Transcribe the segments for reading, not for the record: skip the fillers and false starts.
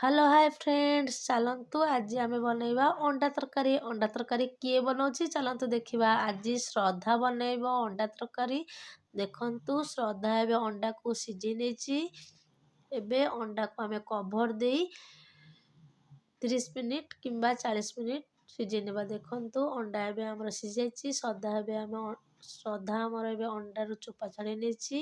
Hello hi friends, ଚାଲନ୍ତୁ ଆଜି ଆମେ ବନେଇବା ଅଣ୍ଡା ତରକାରୀ। ଅଣ୍ଡା ତରକାରୀ କିଏ ବନାଉଛି, ଚାଲନ୍ତୁ ଦେଖିବା। ଆଜି ଶ୍ରଦ୍ଧା ବନେଇବ ଅଣ୍ଡା ତରକାରୀ। ଦେଖନ୍ତୁ, ଶ୍ରଦ୍ଧା ଏବେ ଅଣ୍ଡାକୁ ସିଝେଇ ନେଇଛି। ଏବେ ଅଣ୍ଡାକୁ ଆମେ କଭର୍ ଦେଇ 30 ମିନିଟ୍ କିମ୍ବା 40 ମିନିଟ୍ ସିଝେଇ ନେବା। ଦେଖନ୍ତୁ, ଅଣ୍ଡା ଏବେ ଆମର ସିଝିଯାଇଛି। ଶ୍ରଦ୍ଧା ଏବେ ଆମେ ଶ୍ରଦ୍ଧା ଆମର ଏବେ ଅଣ୍ଡାରୁ ଚୋପା ଛାଡ଼େଇ ନେଇଛି।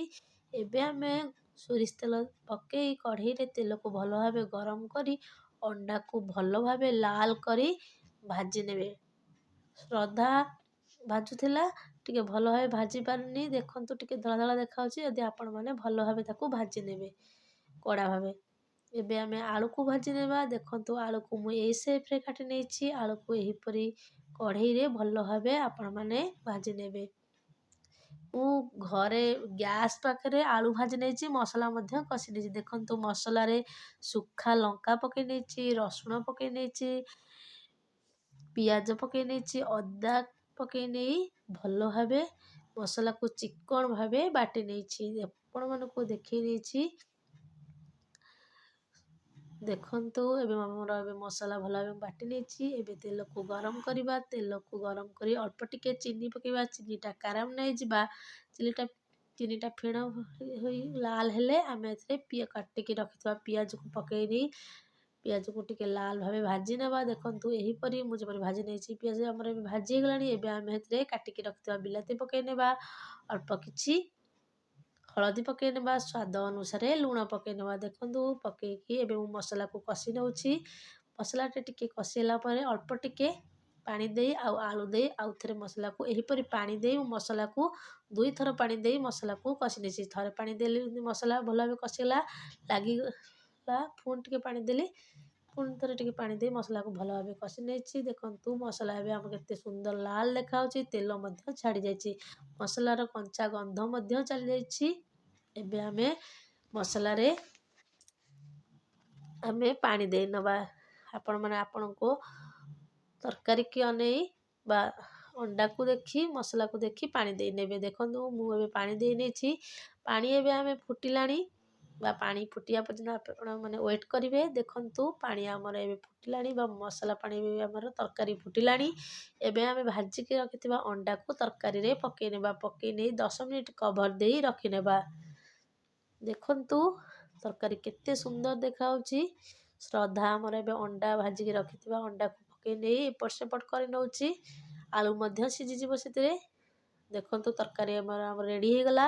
ଏବେ ଆମେ ସୋରିଷ ତେଲ ପକାଇ କଢ଼େଇରେ ତେଲକୁ ଭଲ ଭାବେ ଗରମ କରି ଅଣ୍ଡାକୁ ଭଲ ଭାବେ ଲାଲ କରି ଭାଜି ନେବେ। ଶ୍ରଦ୍ଧା ଭାଜୁଥିଲା, ଟିକେ ଭଲ ଭାବେ ଭାଜି ପାରୁନି। ଦେଖନ୍ତୁ, ଟିକେ ଧଳା ଧଳା ଦେଖାଯାଉଛି। ଯଦି ଆପଣମାନେ ଭଲ ଭାବେ ତାକୁ ଭାଜି ନେବେ କଡ଼ା ଭାବେ। ଏବେ ଆମେ ଆଳୁକୁ ଭାଜି ନେବା। ଦେଖନ୍ତୁ, ଆଳୁକୁ ମୁଁ ଏଇ ସେପ୍ରେ କାଟି ନେଇଛି। ଆଳୁକୁ ଏହିପରି କଢ଼େଇରେ ଭଲ ଭାବେ ଆପଣମାନେ ଭାଜି ନେବେ। ମୁଁ ଘରେ ଗ୍ୟାସ୍ ପାଖରେ ଆଳୁ ଭାଜି ନେଇଛି, ମସଲା ମଧ୍ୟ କଷି ନେଇଛି। ଦେଖନ୍ତୁ, ମସଲାରେ ଶୁଖା ଲଙ୍କା ପକାଇ ନେଇଛି, ରସୁଣ ପକାଇ ନେଇଛି, ପିଆଜ ପକାଇ ନେଇଛି, ଅଦା ପକାଇ ନେଇ ଭଲ ଭାବେ ମସଲାକୁ ଚିକ୍କଣ ଭାବେ ବାଟି ନେଇଛି, ଆପଣମାନଙ୍କୁ ଦେଖାଇ ନେଇଛି। ଦେଖନ୍ତୁ, ଏବେ ଆମର ଏବେ ମସଲା ଭଲ ଭାବେ ବାଟି ନେଇଛି। ଏବେ ତେଲକୁ ଗରମ କରିବା। ତେଲକୁ ଗରମ କରି ଅଳ୍ପ ଟିକେ ଚିନି ପକାଇବା। ଚିନିଟା କାରାମେଲାଇଜ୍ ହେଇଯିବା, ଚିନିଟା ଫେଣ ହୋଇ ଲାଲ ହେଲେ ଆମେ ଏଥିରେ କାଟିକି ରଖିଥିବା ପିଆଜକୁ ପକାଇ ଦେଇ ପିଆଜକୁ ଟିକେ ଲାଲ ଭାବେ ଭାଜି ନେବା। ଦେଖନ୍ତୁ, ଏହିପରି ମୁଁ ଯେପରି ଭାଜି ନେଇଛି, ପିଆଜ ଆମର ଏବେ ଭାଜି ହେଇଗଲାଣି। ଏବେ ଆମେ ଏଥିରେ କାଟିକି ରଖିଥିବା ବିଲାତି ପକାଇ ନେବା, ଅଳ୍ପ କିଛି ହଳଦୀ ପକାଇ ନେବା, ସ୍ୱାଦ ଅନୁସାରେ ଲୁଣ ପକାଇ ନେବା। ଦେଖନ୍ତୁ, ପକାଇକି ଏବେ ମୁଁ ମସଲାକୁ କଷି ନେଉଛି। ମସଲାଟା ଟିକେ କଷି ହେଲା ପରେ ଅଳ୍ପ ଟିକେ ପାଣି ଦେଇ ଆଉ ଆଳୁ ଦେଇ ଆଉ ଥରେ ମସଲାକୁ ଏହିପରି ପାଣି ଦେଇ ମୁଁ ମସଲାକୁ ଦୁଇଥର ପାଣି ଦେଇ ମସଲାକୁ କଷି ନେଇଛି। ଥରେ ପାଣି ଦେଲି, ମସଲା ଭଲ ଭାବେ କଷିଗଲା, ଲାଗିଗଲା। ପୁଣି ଟିକେ ପାଣି ଦେଲି, ପୁଣି ଥରେ ଟିକେ ପାଣି ଦେଇ ମସଲାକୁ ଭଲ ଭାବେ କଷି ନେଇଛି। ଦେଖନ୍ତୁ, ମସଲା ଏବେ ଆମ କେତେ ସୁନ୍ଦର ଲାଲ ଦେଖାହେଉଛି, ତେଲ ମଧ୍ୟ ଛାଡ଼ି ଯାଇଛି, ମସଲାର କଞ୍ଚା ଗନ୍ଧ ମଧ୍ୟ ଚାଲିଯାଇଛି। ଏବେ ଆମେ ମସଲାରେ ଆମେ ପାଣି ଦେଇ ନେବା। ଆପଣମାନେ ଆପଣଙ୍କୁ ତରକାରୀକି ଅନେଇ ବା ଅଣ୍ଡାକୁ ଦେଖି, ମସଲାକୁ ଦେଖି ପାଣି ଦେଇ ନେବେ। ଦେଖନ୍ତୁ, ମୁଁ ଏବେ ପାଣି ଦେଇ ନେଇଛି। ପାଣି ଏବେ ଆମେ ଫୁଟିଲାଣି ବା ପାଣି ଫୁଟିବା ପର୍ଯ୍ୟନ୍ତ ଆପଣ ମାନେ ୱେଟ୍ କରିବେ। ଦେଖନ୍ତୁ, ପାଣି ଆମର ଏବେ ଫୁଟିଲାଣି ବା ମସଲା ପାଣି ବି ଆମର ତରକାରୀ ଫୁଟିଲାଣି। ଏବେ ଆମେ ଭାଜିକି ରଖିଥିବା ଅଣ୍ଡାକୁ ତରକାରୀରେ ପକାଇ ନେବା। ପକାଇ ନେଇ 10 ମିନିଟ୍ କଭର୍ ଦେଇ ରଖିନେବା। ଦେଖନ୍ତୁ, ତରକାରୀ କେତେ ସୁନ୍ଦର ଦେଖାହେଉଛି। ଶ୍ରଦ୍ଧା ଆମର ଏବେ ଅଣ୍ଡା ଭାଜିକି ରଖିଥିବା ଅଣ୍ଡାକୁ ପକାଇ ନେଇ ଏପଟ ସେପଟ କରି ନେଉଛି। ଆଳୁ ମଧ୍ୟ ସିଝିଯିବ ସେଥିରେ। ଦେଖନ୍ତୁ, ତରକାରୀ ଆମର ରେଡ଼ି ହେଇଗଲା।